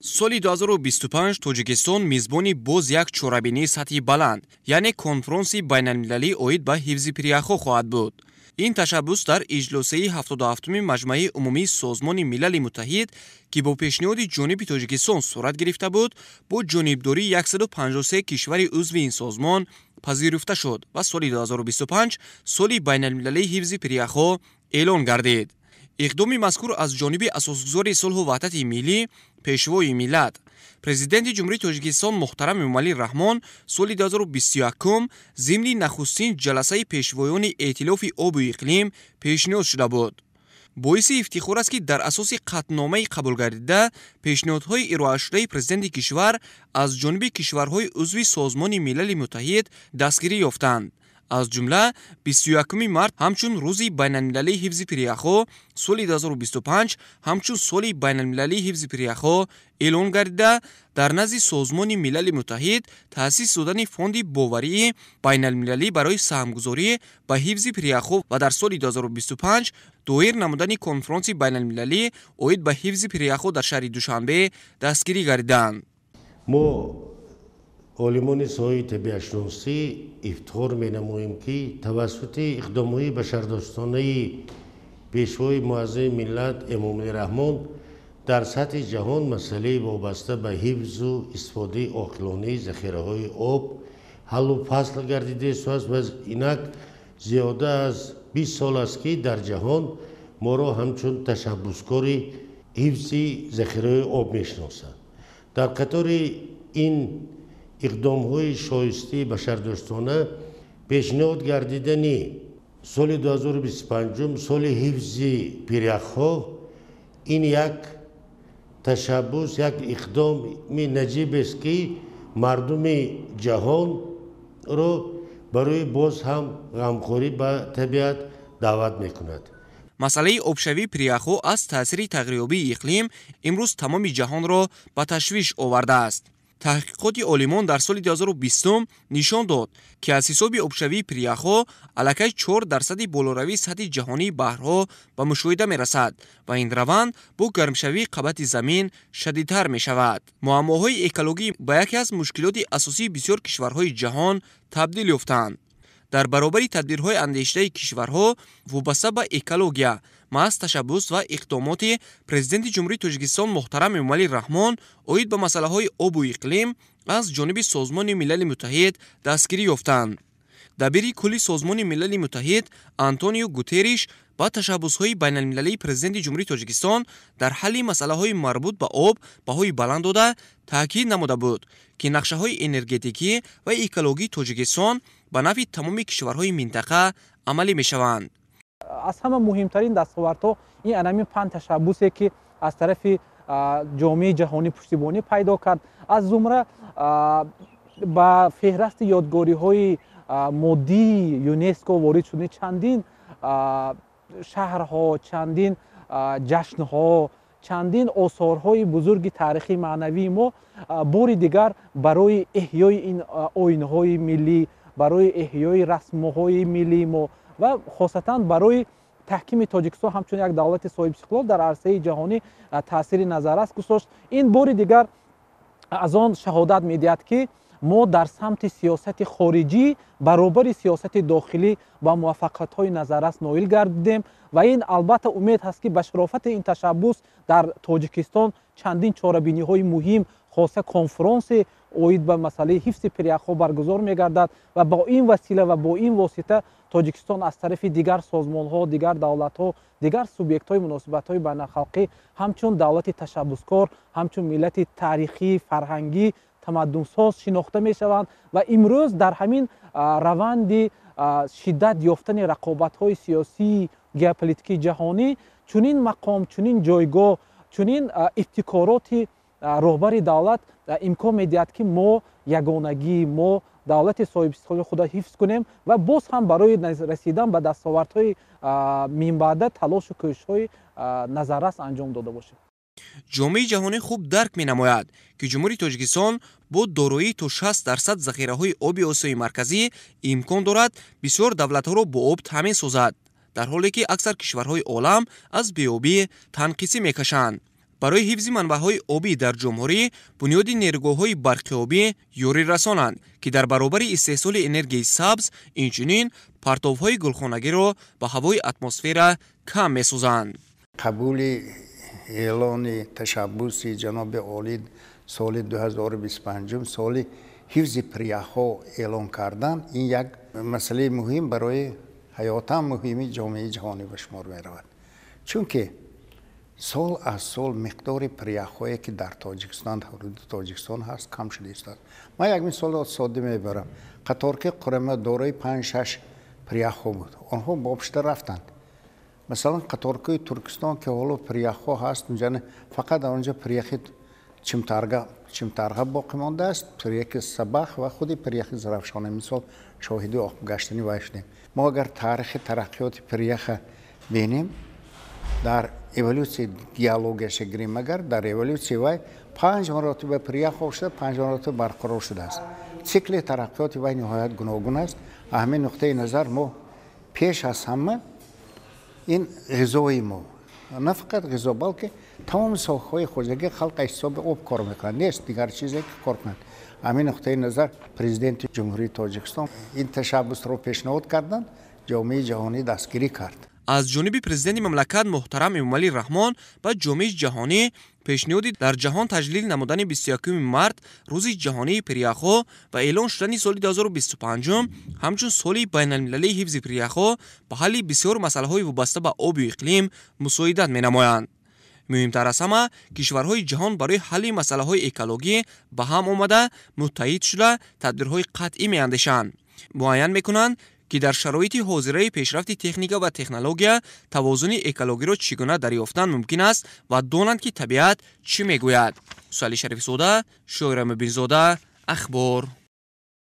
Соли 2025 Тоҷикистон мизбони боз як чорабинии сатҳи баланд, яъне конфронси байналмилалӣ оид ба ҳифзи пиряхҳо хоҳад буд. Ин ташаббус дар иҷлосияи 77-уми Маҷмаи умумии Созмони Милали Муттаҳид, ки бо пешниҳоди ҷониби Тоҷикистон сурат гирифта буд, бо ҷонибдории 153 кишвари узви ин созмон пазируфта шуд ва соли 2025 соли байналмилалии ҳифзи пиряхҳо эълон гардид. Иқдоми мазкур аз ҷониби асосгузори сулҳу ваҳдати миллӣ, Пешвои миллат, Президенти Ҷумҳурии Тоҷикистон муҳтарам Эмомалӣ Раҳмон соли 2021 зимни нахустин ҷаласаи пешвоёни Эътилофи обу иқлим пешниҳод шуда буд. Боиси ифтихор аст, ки дар асоси қатъномаи қабулгардида пешниҳодҳои ироашудаи президенти кишвар аз ҷониби кишварҳои узви Созмони Милали Муттаҳид дастгирӣ ёфтанд. Аз ҷумла 21 март ҳамчун рӯзи байналмилалии ҳифзи пиряхҳо, соли 2025 ҳамчун соли байналмилалии ҳифзи пиряхҳо эълон гардида, дар назди Созмони Милали Муттаҳид таъсис додани фонди боварии байналмилалӣ барои саҳмгузорӣ ба ҳифзи пиряхҳо ва дар соли 2025 доир намудани конфронси байналмилалӣ оид ба ҳифзи пиряхҳо дар шаҳри Душанбе дастгирӣ гардиданд. Мо, олимони соҳаи табиатшиносӣ, ифтихор менамоем, ки тавассути иқдомҳои башардӯстонаи Пешвои муаззами миллат Эмомалӣ Раҳмон дар сатҳи ҷаҳон масъалаи вобаста ба ҳифзу истифодаи оқилонаи захираҳои об ҳаллу фасл гардида истодааст ва инак зиёда аз 20 сол аст, ки дар ҷаҳон моро ҳамчун ташаббускори ҳифзи захираҳои об мешиносанд. Дар қатори ин иқдомҳои шоистаи башардӯстона пешниҳод гардидани соли 2025 соли ҳифзи пиряхҳо ин як ташаббус, як иқдоми наҷибест, ки мардуми ҷаҳонро барои боз ҳам ғамхорӣ ба табиат даъват мекунад. Масъалаи обшавии пиряхҳо аз таъсири тағйирёбии иқлим имрӯз тамоми ҷаҳонро ба ташвиш овардааст. Таҳқиқоти олимон дар соли 2020 нишон дод, ки аз ҳисоби обшавии пиряхҳо аллакай 4 дарсади болоравии сатҳи ҷаҳонии баҳрҳо ба мушоҳида мерасад ва ин раванд бо гармшавии қабати замин шадидтар мешавад. Муаммоҳои экологӣ ба яке аз мушкилоти асосии бисёр кишварҳои ҷаҳон табдил ёфтаанд. Дар баробари тадбирҳои андешидаи кишварҳо вобаста ба экология, маҳз ташаббус ва иқдомоти Президенти Ҷумҳурии Тоҷикистон муҳтарам Эмомалӣ Раҳмон оид ба масъалаҳои обу иқлим аз ҷониби Созмони Милали Муттаҳид дастгирӣ ёфтанд. Дабири кулли Созмони Милали Муттаҳид Антонио Гутерриш ба ташаббусҳои байналмилалии Президенти Ҷумҳурии Тоҷикистон дар ҳалли масъалаҳои марбут ба об баҳои баланд дода, таъкид намуда буд, ки нақшаҳои энергетикӣ ва экологии Тоҷикистон ба нафъи тамоми кишварҳои минтақа амалӣ мешаванд. Аз ҳама муҳимтарин дастовардҳо ин анамин панҷ ташаббусе, ки аз тарафи ҷомеаи ҷаҳонӣ пуштибонӣ пайдо кард, аз зумра ба феҳрасти ёдгориҳои моддии ЮНЕСКО ворид шудани чандин шаҳрҳо, чандин ҷашнҳо, чандин осорҳои бузурги таърихии маънавии мо бори дигар барои эҳёи ин оинҳои миллӣ, барои эҳёи расмҳои миллии мо ва хосатан барои таҳкими Тоҷикистон ҳамчун як давлати соҳибистиқлол дар арсаи ҷаҳонӣ таъсири назаррас гузошт. Ин бори дигар аз он шаҳодат медиҳад, ки мо дар самти сиёсати хориҷӣ баробари сиёсати дохилӣ ба муваффақиятҳои назаррас ноил гардидем. Ва ин албатта умед ҳаст, ки ба шарофати ин ташаббус дар Тоҷикистон чандин чорабиниҳои муҳим, хоса конфронси оид ба масъалаи ҳифзи пиряхҳо баргузор мегардад ва бо ин васила ва бо ин восита Тоҷикистон аз тарафи дигар созмонҳо, дигар давлатҳо, дигар субъектҳои муносибатҳои байналхалқӣ ҳамчун давлати ташаббускор, ҳамчун миллати таърихӣ, фарҳангӣ, тамаддунсоз шинохта мешаванд. Ва имрӯз дар ҳамин раванди шиддат ёфтани рақобатҳои сиёсии геополитикии ҷаҳонӣ чунин мақом, чунин ҷойгоҳ, чунин ибтикороти роҳбари давлат имкон медиҳад, ки мо ягонагии мо давлати соҳибистиқлоли худро ҳифз кунем ва боз ҳам барои расидан ба дастовардҳои минбаъда талошу кӯшишҳои назаррас анҷом дода бошем. Ҷомеаи ҷаҳонӣ хуб дарк менамояд, ки Ҷумҳурии Тоҷикистон бо дороии то 60% захираҳои оби Осиёи Марказӣ имкон дорад бисёр давлатҳоро бо об таъмин созад, дар ҳоле ки аксар кишварҳои олам аз беобӣ танқисӣ мекашанд. Барои ҳифзи манбаъҳои обӣ дар ҷумҳурӣ бунёди нерӯгоҳҳои барқи обӣ ёрӣ расонанд, ки дар баробари истеҳсоли энергияи сабз инчунин партовҳои гулхонагиро ба ҳавои атмосфера кам месозанд. Қабули эълони ташаббуси ҷаноби олӣ соли 2025 соли ҳифзи пиряхҳо эълон кардан ин як масъалаи муҳим барои ҳаётан муҳими ҷомеаи ҷаҳонӣ ба шумор меравад. Чунки сол аз сол миқдори пиряхҳое ки дар Тоҷикистон, ҳудуди Тоҷикистон ҳаст, кам шуда истодааст. Ман як мисоли содда мебарам. Қаторки Қурама дорои 5-6 пиряхҳо буд. Онҳо боб шуда рафтанд. Масалан, қаторкаи Туркистон ки ҳоло пиряхҳо ҳаст, унҷа фақат дар онҷо пиряхи Чимтарға боқӣ мондааст, пиряхи Сабах ва худи пиряхи Зарафшон. Мисол шоҳиди гаштани вай шудем. Мо агар таърихи тараққиёти пиряха бинем, дар эволюсияи геологияша гирем, агар дар эволюсияи вай 5 маротиба пирях об шуда, 5 маротиба барқарор шудааст. Цикли тараққиёти вай ниҳоят гуногун аст. Ҳамин нуқтаи назар мо пеш аз ҳама ин ғизои мо, на фақат ғизо, балки тамоми соҳаҳои хоҷагии халқ аз ҳисоби об кор мекунад, нест дигар чизе ки кор кунад. Ҳамин нуқтаи назар президенти Ҷумҳурии Тоҷикистон ин ташаббусро пешниҳод карданд, ҷомеаи ҷаҳонӣ дастгирӣ кард. Аз ҷониби президенти мамлакат муҳтарам Эмомалӣ Раҳмон ба ҷомеаи ҷаҳонӣ пешниҳоди дар ҷаҳон таҷлил намудани 21 март рӯзи ҷаҳонии пиряхҳо ва эълон шудани соли 2025 ҳамчун соли байналмилалии ҳифзи пиряхҳо ба ҳалли бисёр масъалаҳои вобаста ба обу иқлим мусоидат менамоянд. Муҳимтар аз ҳама, кишварҳои ҷаҳон барои ҳалли масъалаҳои экологӣ ба ҳам омада, муттаҳид шуда, тадбирҳои қатъӣ меандешанд. Муайян мекунанд, ки дар шароити ҳозираи пешрафти техника ва технология тавозуни экологиро чӣ гуна дарёфтан мумкин аст ва донанд, ки табиат чӣ мегӯяд. Суали Шарифзода, Шоира Мубинзода, Ахбор.